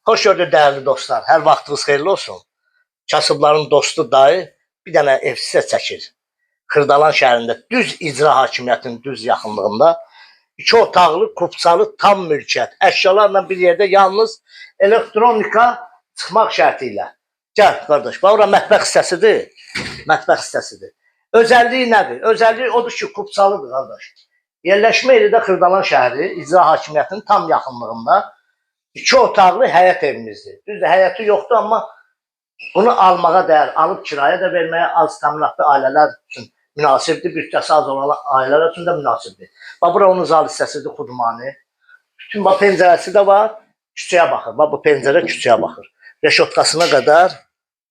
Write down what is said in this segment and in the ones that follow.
Xoş gördük dəyərli dostlar. Hər vaxtınız xeyirli olsun. Kasıbların dostu dayı bir dənə ev sizə çəkir. Xırdalan şəhərində düz icra hakimiyyətinin düz yaxınlığında iki otaqlı, kupçalı tam mülkiyyət. Əşyalarla bir yerdə yalnız elektronika çıxmaq şərti ilə. Gəl qardaş, bax ora mətbəx hissəsidir. Mətbəx hissəsidir. Özəlliyi nədir? Özəlliyi odur ki, kupçalıdır qardaş. Yerləşmə yeri də Xırdalan şəhəri, icra hakimiyyətinin tam yaxınlığında iki otaqlı həyət evimizdir. Düzdür, həyəti yoxdur, amma bunu almağa dəyər, alıb kirayə də verməyə az təminatlı ailələr üçün münasibdir, büdcəsi az olan ailələr üçün də münasibdir. Bax, bura onun zal hissəsidir, xudmani. Bütün bax pəncərəsi də var, küçəyə baxır. Bax bu pəncərə küçəyə baxır. Reşotkasına qədər,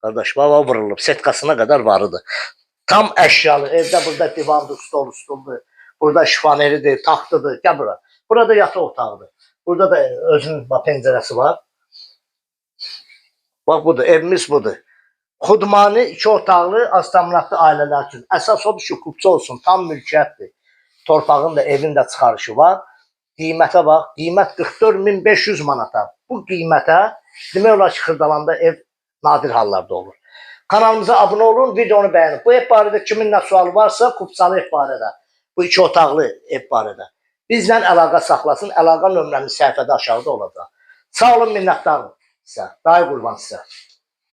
qardaş, bax bax, vurulub, setkasına qədər varıdır. Tam əşyalı, evdə burada divandır, stol, stuldur. Burada şifaneridir, taxtıdır. Gəl bura. Burada yataq otağıdır. Burada da özünün bax pəncərəsi var. Bax budur, evimiz budur. Xudmani iki otaqlı az təminatlı ailələr üçün. Əsas odur ki, kupça olsun, tam mülkiyyətdir. Torpağın da evin də çıxarışı var. Qiymətə bax, qiymət 44.500 manata. Bu qiymətə demək olar ki, Xırdalanda ev nadir hallarda olur. Kanalımıza abunə olun, videonu bəyənin. Bu ev barədə kimin nə sualı varsa, kupçalı ev barədə, bu iki otaqlı ev barədə bizlə əlaqə saxlasın. Əlaqə nömrəmiz səhifədə aşağıda olacaq. Sağ olun, minnətdarım sizə. Dayı qurban sizə.